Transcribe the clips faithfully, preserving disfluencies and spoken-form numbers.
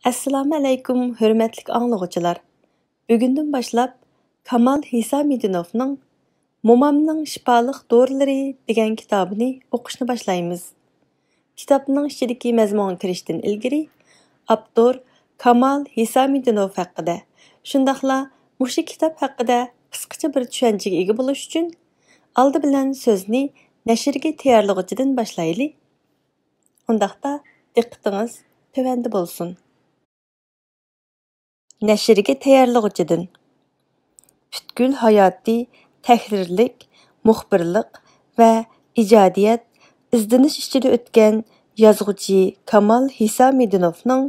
ئەسسالامۇ ئەلەيكۇم، ھۆرمەتلىك ئاڭلىغۇچىلار! بۈگۈندىن باشلاپ كامال ھېسامىدىنوفنىڭ مومامنىڭ شىپالىق دورىلىرى دېگەن كىتابىنى ئوقۇشنى باشلايمىز. كىتابنىڭ ئىچىدىكى مەزمۇنغا كىرىشتىن ئىلگىرى، ئاپتور كامال ھېسامىدىنوف ھەققىدە، شۇنداقلا مۇشۇ كىتاب ھەققىدە قىسقىچە بىر چۈشەنچىگە ئىگە بولۇش ئۈچۈن، ئالدى بىلەن سۆزنى نەشرگە تەييارلىغۇچىدىن باشلايلى. ئۇنداقتا، دىققىتىڭىز تۆۋەندە بولسۇن. نەشرگە تەييارلىغۇچىدىن. پۈتكۈل ھاياتى تەھرىرلىك، مۇخبىرلىق ۋە ئىجادىيەت ئىزدىنىش ئىچىدە ئۆتكەن يازغۇچى كامال ھېسامىدىنوفنىڭ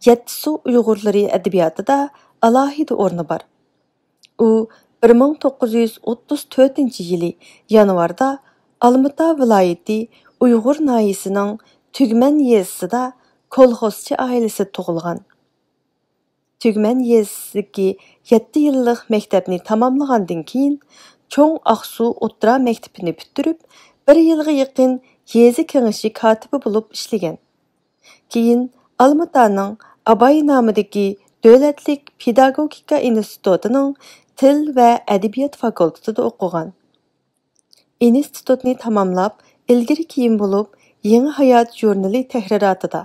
يەتتە سۇ ئۇيغۇرلىرى ئەدەبىياتىدا ئالاھىدە ئورنى بار. ئۇ بىر مىڭ توققۇز يۈز ئوتتۇز تۆتىنچى يىلى يانۋاردا ئالمىتا ۋىلايىتى ئۇيغۇر ناھىيىسىنىڭ تۈگمەن يېزىسىدا كولخوزچى ئائىلىسىدە تۇغۇلغان. تۈگمەن يېزىسىدىكى يەتتە يىللىق مەكتەپنى تاماملىغاندىن كېيىن، چوڭ ئاقسۇ ئوتتۇرا مەكتىپىنى پۈتتۈرۈپ، بىر يىلغا يېقىن يېزا كېڭىشى كاتىپى بولۇپ ئىشلىگەن. كېيىن ئالمىتانىڭ ئاباي نامىدىكى دۆلەتلىك پېداگوگىكا ئىنستىتۇتىنىڭ تىل ۋە ئەدەبىيات فاكۇلتېتىدا ئوقۇغان. ئىنستىتۇتنى تاماملاپ، ئىلگىرى كېيىن بولۇپ يېڭى ھايات ژۇرنىلى تەھرىراتىدا،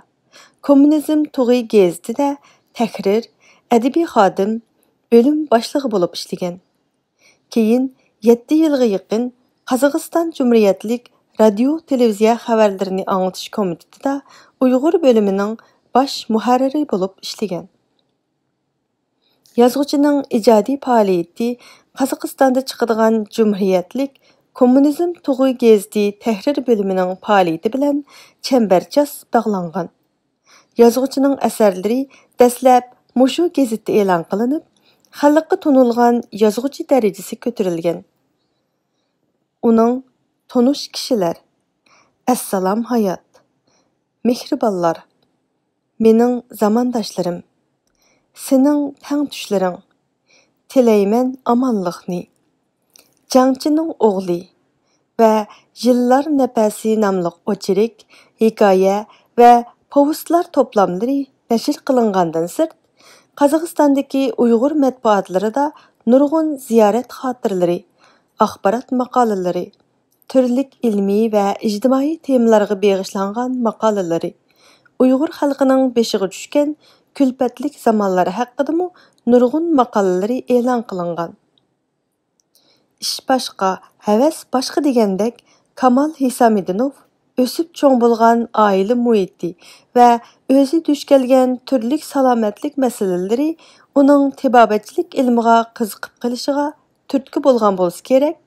كوممۇنىزم تۇغى گېزىتىدە تەھرىر، ئەدەبىي خادىم، بۆلۈم باشلىقى بولۇپ ئىشلىگەن. كېيىن يەتتە يىلغا يېقىن قازاقىستان جۇمھۇرىيەتلىك رادىيو تېلېۋىزىيە خەۋەرلىرىنى ئاڭلىتىش كومىتېتىدا ئۇيغۇر بۆلۈمىنىڭ باش مۇھەررىرى بولۇپ ئىشلىگەن. يازغۇچىنىڭ ئىجادىي پائالىيىتى قازاقىستاندا چىقىدىغان جۇمھۇرىيەتلىك كوممۇنىزم تۇغى گېزىتى تەھرىر بۆلۈمىنىڭ پائالىيىتى بىلەن چەمبەرچاس باغلانغان. يازغۇچىنىڭ ئەسەرلىرى دەسلەپ مۇشۇ گېزىتتە ئېلان قىلىنىپ، خەلققە تونۇلغان يازغۇچى دەرىجىسى كۆتۈرۈلگەن. ئۇنىڭ تونۇش كىشىلەر، ئەسسالام ھايات، مېھرىبانلار، مېنىڭ زامانداشلىرىم، سېنىڭ تەڭتۇشلىرىڭ، تىلەيمەن ئامانلىقنى، جەڭچىنىڭ ئوغلى ۋە يىللار نەپەسى ناملىق ئوچېرك، ھېكايە ۋە پوۋېستلار توپلاملىرى نەشر قىلىنغاندىن سىرت، قازاقىستاندىكى ئۇيغۇر مەتبۇئاتلىرىدا نۇرغۇن زىيارەت خاتىرىلىرى، ئاخبارات ماقالىلىرى، تۈرلۈك ئىلمىي ۋە ئىجتىمائىي تېمىلارغا بېغىشلانغان ماقالىلىرى، ئۇيغۇر خەلقىنىڭ بېشىغا چۈشكەن كۈلپەتلىك زامانلار ھەققىدىمۇ نۇرغۇن ماقالىلىرى ئېلان قىلىنغان. ئىش باشقا، ھەۋەس باشقا دېگەندەك، كامال ھېسامىدىنوف ئۆسۈپ چوڭ بولغان ئائىلە مۇھىتى ۋە ئۆزى دۇچ كەلگەن تۈرلۈك سالامەتلىك مەسىلىلىرى ئۇنىڭ تېبابەتچىلىك ئىلمىغا قىزىقىپ قېلىشىغا تۈرتكە بولغان بولسا كېرەك.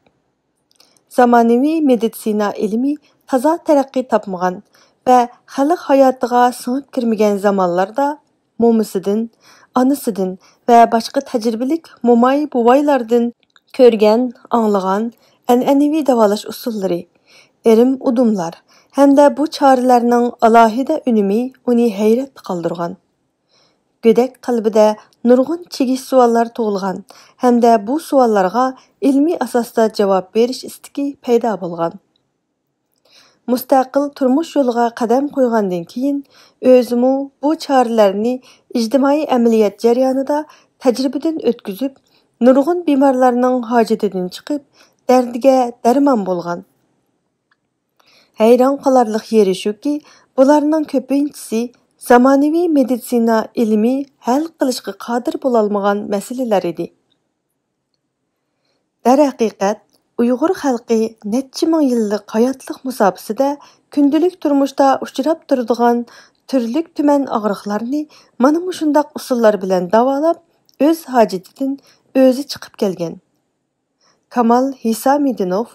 زامانىۋى مېدىتسىنا ئىلمى تازا تەرەققىي تاپمىغان ۋە خەلق ھاياتىغا سىڭىپ كىرمىگەن زامانلاردا مومىسىدىن، ئانىسىدىن ۋە باشقا تەجرىبىلىك موماي بوۋايلاردىن كۆرگەن، ئاڭلىغان ئەنئەنىۋى داۋالاش ئۇسۇللىرى، ئىرىم ئۇدۇملار ھەمدە بۇ چارىلەرنىڭ ئالاھىدە ئۈنۈمى ئۇنى ھەيرەتتە قالدۇرغان. گۆدەك قەلبىدە نۇرغۇن چىگىش سوئاللار تۇغۇلغان ھەمدە بۇ سوئاللارغا ئىلمىي ئاساستا جاۋاب بېرىش ئىستىكى پەيدا بولغان. مۇستەقىل تۇرمۇش يولىغا قەدەم قويغاندىن كېيىن، ئۆزىمۇ بۇ چارىلەرنى ئىجتىمائىي ئەمەلىيەت جەريانىدا تەجرىبىدىن ئۆتكۈزۈپ، نۇرغۇن بىمارلارنىڭ ھاجىتىدىن چىقىپ، دەردىگە دەرمان بولغان. ھەيران قالارلىق يېرى شۇكى، بۇلارنىڭ كۆپىنچىسى زامانىۋى مېدىتسىنا ئىلمى ھەل قىلىشقا قادىر بولالمىغان مەسىلىلەر ئىدى. دەرھەقىقەت، ئۇيغۇر خەلقى نەچچە مىڭ يىللىق ھاياتلىق مۇساپىسىدە كۈندىلىك تۇرمۇشتا ئۇچراپ تۇرىدىغان تۈرلۈك تۈمەن ئاغرىقلارنى مانا مۇشۇنداق ئۇسۇللار بىلەن داۋالاپ، ئۆز ھاجىتىدىن ئۆزى چىقىپ كەلگەن. كامال ھېسامىدىنوف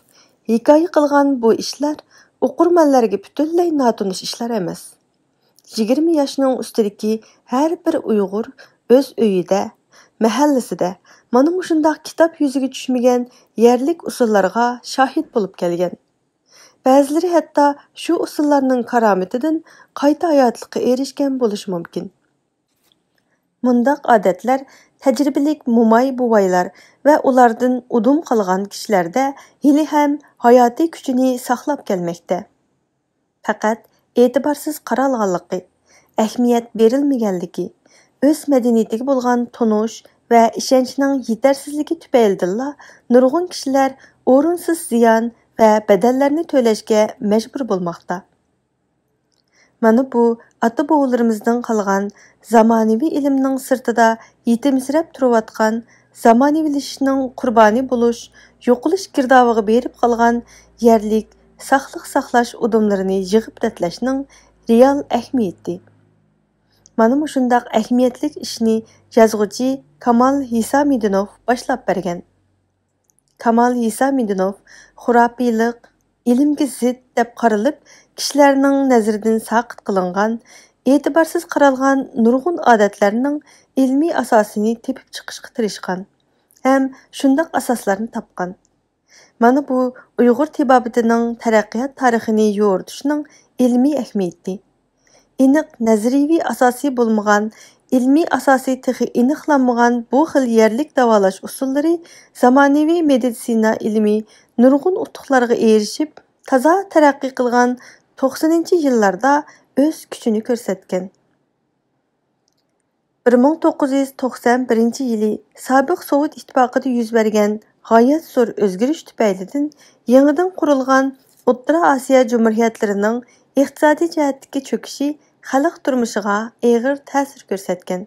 ھېكايە قىلغان بۇ ئىشلار ئوقۇرمەنلەرگە پۈتۈنلەي ناتونۇش ئىشلار ئەمەس. يىگىرمە ياشنىڭ ئۈستىدىكى ھەر بىر ئۇيغۇر ئۆز ئۆيىدە، مەھەللىسىدە مانا مۇشۇنداق كىتاب يۈزىگە چۈشمىگەن يەرلىك ئۇسۇللارغا شاھىت بولۇپ كەلگەن. بەزىلىرى ھەتتا شۇ ئۇسۇللارنىڭ كارامىتىدىن قايتا ھاياتلىققا ئېرىشكەن بولۇشى مۇمكىن. مۇنداق ئادەتلەر تەجرىبىلىك موماي بوۋايلار ۋە ئۇلاردىن ئۇدۇم قالغان كىشىلەردە ھېلىھەم ھاياتىي كۈچىنى ساقلاپ كەلمەكتە. پەقەت ئېتىبارسىز قارالغانلىقى، ئەھمىيەت بېرىلمىگەنلىكى، ئۆز مەدەنىيىتىگە بولغان تونۇش ۋە ئىشەنچنىڭ يېتەرسىزلىكى تۈپەيلىدىنلا نۇرغۇن كىشىلەر ئورۇنسىز زىيان ۋە بەدەللەرنى تۆلەشكە مەجبۇر بولماقتا. مانا بۇ ئاتا-بوۋىلىرىمىزدىن قالغان، زامانىۋى ئىلىمنىڭ سىرتىدا يېتىمسىرەپ تۇرۇۋاتقان، زامانىۋىلىشىشنىڭ قۇربانى بولۇش، يوقىلىش گىردابىغا بېرىپ قالغان يەرلىك ساقلىق ساقلاش ئۇدۇملىرىنى يىغىپ رەتلەشنىڭ رېئال ئەھمىيىتى. مانا مۇشۇنداق ئەھمىيەتلىك ئىشنى يازغۇچى كامال ھېسامىدىنوف باشلاپ بەرگەن. كامال ھېسامىدىنوف خۇراپىيلىق، ئىلىمگە زىت دەپ قارىلىپ، كىشىلەرنىڭ نەزىرىدىن ساقىت قىلىنغان، ئېتىبارسىز قارالغان نۇرغۇن ئادەتلەرنىڭ ئىلمىي ئاساسىنى تېپىپ چىقىشقا تىرىشقان ھەم شۇنداق ئاساسلارنى تاپقان. مانا بۇ ئۇيغۇر تېبابىتىنىڭ تەرەققىيات تارىخىنى يورۇتۇشنىڭ ئىلمىي ئەھمىيىتى. ئېنىق نەزەرىيىۋى ئاساسى بولمىغان، ئىلمىي ئاساسى تېخى ئېنىقلانمىغان بۇ خىل يەرلىك داۋالاش ئۇسۇللىرى زامانىۋى مېدىتسىنا ئىلمى نۇرغۇن ئۇتۇقلارغا ئېرىشىپ، تازا تەرەققىي قىلغان توقسىنىنچى يىللاردا ئۆز كۈچىنى كۆرسەتكەن. بىر مىڭ توققۇز يۈز توقسان بىرىنچى يىلى سابىق سوۋېت ئىتتىپاقىدا يۈز بەرگەن غايەت زور ئۆزگىرىش تۈپەيلىدىن يېڭىدىن قۇرۇلغان ئوتتۇرا ئاسىيا جۇمھۇرىيەتلىرىنىڭ ئىقتىسادىي جەھەتتىكى چۆكۈشى خەلق تۇرمۇشىغا ئېغىر تەسىر كۆرسەتكەن.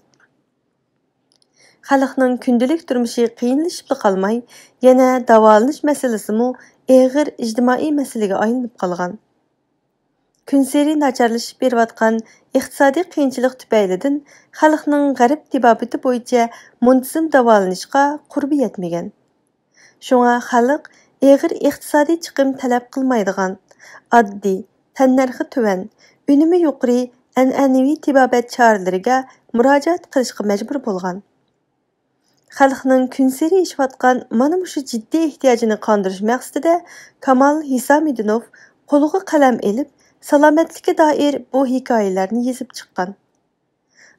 خەلقنىڭ كۈندىلىك تۇرمۇشى قىيىنلىشىپلا قالماي، يەنە داۋالىنىش مەسىلىسىمۇ ئېغىر ئىجتىمائىي مەسىلىگە ئايلىنىپ قالغان. كۈنسېرى ناچارلىشىپ بېرىۋاتقان ئىقتىسادىي قىيىنچىلىق تۈپەيلىدىن خەلقنىڭ غەرب تېبابىتى بويىچە مۇنتىزىم داۋالىنىشقا قۇربى يەتمىگەن. شۇڭا خەلق ئېغىر ئىقتىسادىي چىقىم تەلەپ قىلمايدىغان، ئاددىي، تەننەرخى تۆۋەن، ئۈنۈمى يۇقىرى ئەنئەنىۋى تېبابەت چارىلىرىگە مۇراجىئەت قىلىشقا مەجبۇر بولغان. خەلقنىڭ كۈنسېرى ئېشىۋاتقان مانا مۇشۇ جىددىي ئېھتىياجىنى قاندۇرۇش مەقسىتىدە كامال ھېسامىدىنوف قولىغا قەلەم ئېلىپ، سالامەتلىككە دائىر بۇ ھېكايىلەرنى يېزىپ چىققان.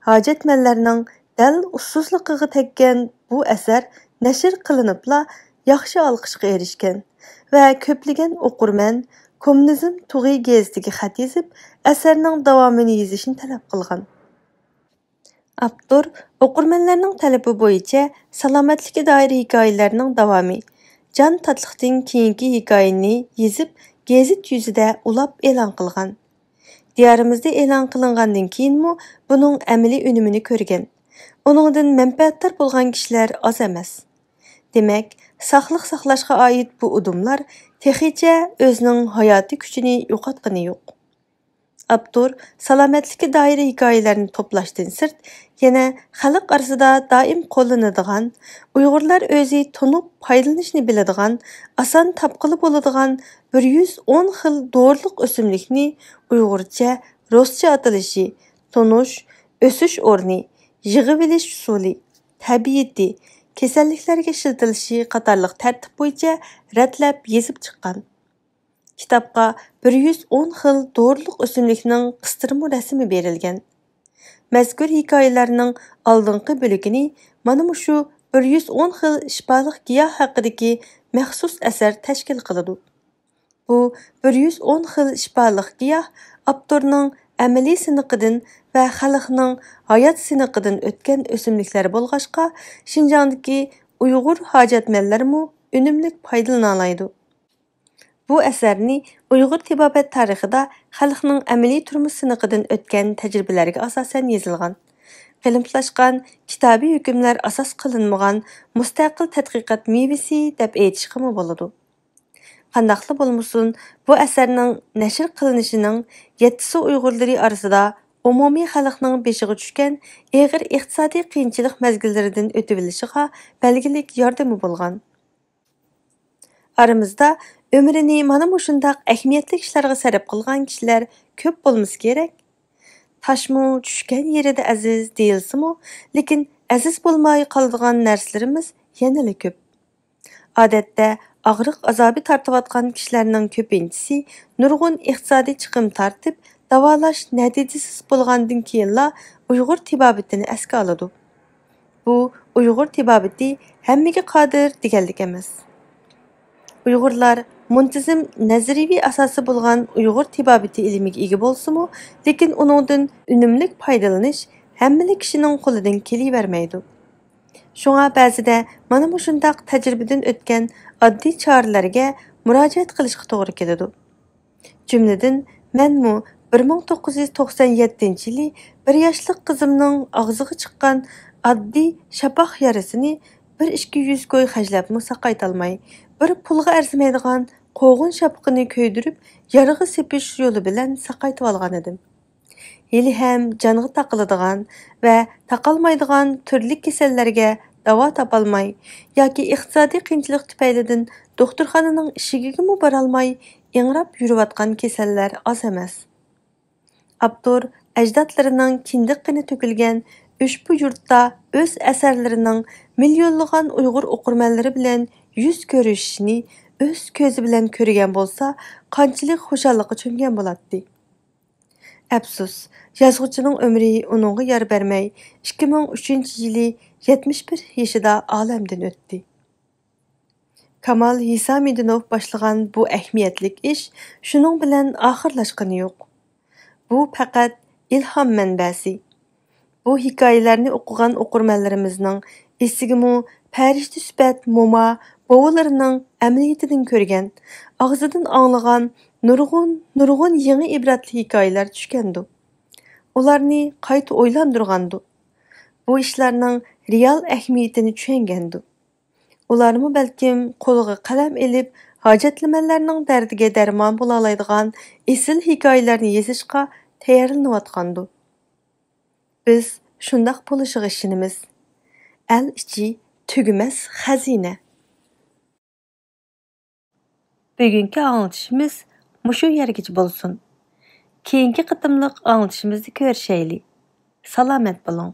ھاجەتمەنلەرنىڭ دەل ئۇسسۇزلۇقىغا تەگكەن بۇ ئەسەر نەشر قىلىنىپلا ياخشى ئالقىشقا ئېرىشكەن ۋە كۆپلىگەن ئوقۇرمەن كوممۇنىزم تۇغى گېزىتىگە خەت يېزىپ، ئەسەرنىڭ داۋامىنى يېزىشنى تەلەپ قىلغان. ئاپتور ئوقۇرمەنلەرنىڭ تەلىپى بويىچە سالامەتلىككە دائىر ھېكايىلەرنىڭ داۋامى، جان تاتلىقتىن كېيىنكى ھېكايىنى يېزىپ، گېزىت يۈزىدە ئۇلاپ ئېلان قىلغان. دىيارىمىزدا ئېلان قىلىنغاندىن كېيىنمۇ بۇنىڭ ئەمەلىي ئۈنۈمىنى كۆرگەن، ئۇنىڭدىن مەنپەئەتدار بولغان كىشىلەر ئاز ئەمەس. دېمەك، ساقلىق ساقلاشقا ئائىت بۇ ئۇدۇملار تېخىچە ئۆزىنىڭ ھاياتىي كۈچىنى يوقاتقىنى يوق. ئاپتور سالامەتلىككە دائىر ھېكايىلەرنى توپلاشتىن سىرت، يەنە خەلق ئارىسىدا دائىم قوللىنىدىغان، ئۇيغۇرلار ئۆزى تونۇپ پايدىلىنىشنى بىلىدىغان، ئاسان تاپقىلى بولىدىغان بىر يۈز ئون خىل دورىلىق ئۆسۈملۈكنى ئۇيغۇرچە، رۇسچە ئاتىلىشى، تونۇش، ئۆسۈش ئورنى، يىغىۋېلىش ئۇسۇلى، تەبىئىتى، كېسەللىكلەرگە ئىشلىتىلىشى قاتارلىق تەرتىپ بويىچە رەتلەپ يېزىپ چىققان. كىتابقا بىر يۈز ئون خىل دورىلىق ئۆسۈملۈكنىڭ قىستۇرما رەسىمى بېرىلگەن. مەزكۇر ھېكايىلەرنىڭ ئالدىنقى بۆلىكىنى مانا مۇشۇ بىر يۈز ئون خىل شىپالىق گىياھ ھەققىدىكى مەخسۇس ئەسەر تەشكىل قىلىدۇ. بۇ بىر يۈز ئون خىل شىپالىق گىياھ ئاپتورنىڭ ئەمەلىي سىنىقىدىن ۋە خەلقنىڭ ھايات سىنىقىدىن ئۆتكەن ئۆسۈملۈكلەر بولغاچقا، شىنجاڭدىكى ئۇيغۇر ھاجەتمەنلەرمۇ ئۈنۈملۈك پايدىلىنالايدۇ. بۇ ئەسەرنى ئۇيغۇر تېبابەت تارىخىدا خەلقنىڭ ئەمەلىي تۇرمۇش سىنىقىدىن ئۆتكەن تەجرىبىلەرگە ئاساسەن يېزىلغان، قېلىپلاشقان كىتابىي ھۆكۈملەر ئاساس قىلىنمىغان مۇستەقىل تەتقىقات مېۋىسى دەپ ئېيتىشقىمۇ بولىدۇ. قانداقلا بولمىسۇن، بۇ ئەسەرنىڭ نەشر قىلىنىشىنىڭ يەتتىسۇ ئۇيغۇرلىرى ئارىسىدا ئومۇمىي خەلقنىڭ بېشىغا چۈشكەن ئېغىر ئىقتىسادىي قىيىنچىلىق مەزگىللىرىدىن ئۆتۈۋېلىشىغا بەلگىلىك ياردىمى بولغان. ئارىمىزدا ئۆمرىنى مانا مۇشۇنداق ئەھمىيەتلىك ئىشلارغا سەرپ قىلغان كىشىلەر كۆپ بولمىسا كېرەك. تاشمۇ چۈشكەن يېرىدە ئەزىز دېيىلسىمۇ، لېكىن ئەزىز بولماي قالىدىغان نەرسىلىرىمىز يەنىلا كۆپ. ئادەتتە ئاغرىق ئازابى تارتىۋاتقان كىشىلەرنىڭ كۆپىنچىسى نۇرغۇن ئىقتىسادىي چىقىم تارتىپ، داۋالاش نەتىجىسىز بولغاندىن كېيىنلا ئۇيغۇر تېبابىتىنى ئەسكە ئالىدۇ. بۇ ئۇيغۇر تېبابىتى ھەممىگە قادىر دېگەنلىك ئەمەس. ئۇيغۇرلار مۇنتىزىم نەزەرىيىۋى ئاساسى بولغان ئۇيغۇر تېبابىتى ئىلمىگە ئىگە بولسىمۇ، لېكىن ئۇنىڭدىن ئۈنۈملۈك پايدىلىنىش ھەممىلا كىشىنىڭ قولىدىن كېلىۋەرمەيدۇ. شۇڭا بەزىدە مانا مۇشۇنداق تەجرىبىدىن ئۆتكەن ئاددىي چارىلەرگە مۇراجىئەت قىلىشقا توغرا كېلىدۇ. جۈملىدىن، مەنمۇ بىر مىڭ توققۇز يۈز توقسان يەتتىنچى يىلى بىر ياشلىق قىزىمنىڭ ئاغزىغا چىققان ئاددىي شاپاق يارىسىنى بىر ئىككى يۈز كوي خەجلەپمۇ ساقايتالماي، بىر پۇلغا ئەرزىمەيدىغان قوغۇن شاپىقىنى كۆيدۈرۈپ، يارىغا سېپىش يولى بىلەن ساقايتىۋالغانىدىم. ھېلىھەم جانغا تاقىلىدىغان ۋە تاقالمايدىغان تۈرلۈك كېسەللەرگە داۋا تاپالماي ياكى ئىقتىسادىي قىيىنچىلىق تۈپەيلىدىن دوختۇرخانىنىڭ ئىشىكىگىمۇ بارالماي ئىڭراپ يۈرۈۋاتقان كېسەللەر ئاز ئەمەس. ئاپتور ئەجدادلىرىنىڭ كىندىك قېنى تۆكۈلگەن ئۇشبۇ يۇرتتا ئۆز ئەسەرلىرىنىڭ مىليونلىغان ئۇيغۇر ئوقۇرمەنلىرى بىلەن يۈز كۆرۈشۈشىنى ئۆز كۆزى بىلەن كۆرگەن بولسا، قانچىلىك خۇشاللىققا چۆمگەن بولاتتى. ئەپسۇس، يازغۇچىنىڭ ئۆمرى ئۇنىڭغا يار بەرمەي، ئىككى مىڭ ئۈچىنچى يىلى يەتمىش بىر يېشىدا ئالەمدىن ئۆتتى. كامال ھېسامىدىنوف باشلىغان بۇ ئەھمىيەتلىك ئىش شۇنىڭ بىلەن ئاخىرلاشقىنى يوق. بۇ پەقەت ئىلھام مەنبەسى. بۇ ھېكايىلەرنى ئوقۇغان ئوقۇرمەنلىرىمىزنىڭ ئېسىگىمۇ پەرىشتە سۈپەت موما، بوۋىلىرىنىڭ ئەمەلىيىتىدىن كۆرگەن، ئاغزىدىن ئاڭلىغان نۇرغۇن، نۇرغۇن يېڭى ئىبرەتلىك ھېكايىلەر چۈشكەندۇ. ئۇلارنى قايتا ئويلاندۇرغاندۇ. بۇ ئىشلارنىڭ رېئال ئەھمىيىتىنى چۈشەنگەندۇ. ئۇلارمۇ بەلكىم قولىغا قەلەم ئېلىپ، ھاجەتلىمەنلەرنىڭ دەردىگە دەرمان بولالايدىغان ئېسىل ھېكايىلەرنى يېزىشقا تەييارلىنىۋاتقاندۇ. بىز شۇنداق بولۇشىغا ئىشىنىمىز. ئەل ئىچى تۈگىمەس خەزىنە. بۈگۈنكى ئاڭلىتىشىمىز مۇشۇ يەرگىچە بولسۇن. كېيىنكى قېتىملىق ئاڭلىتىشىمىزدا كۆرۈشەيلى. سالامەت بولۇڭ.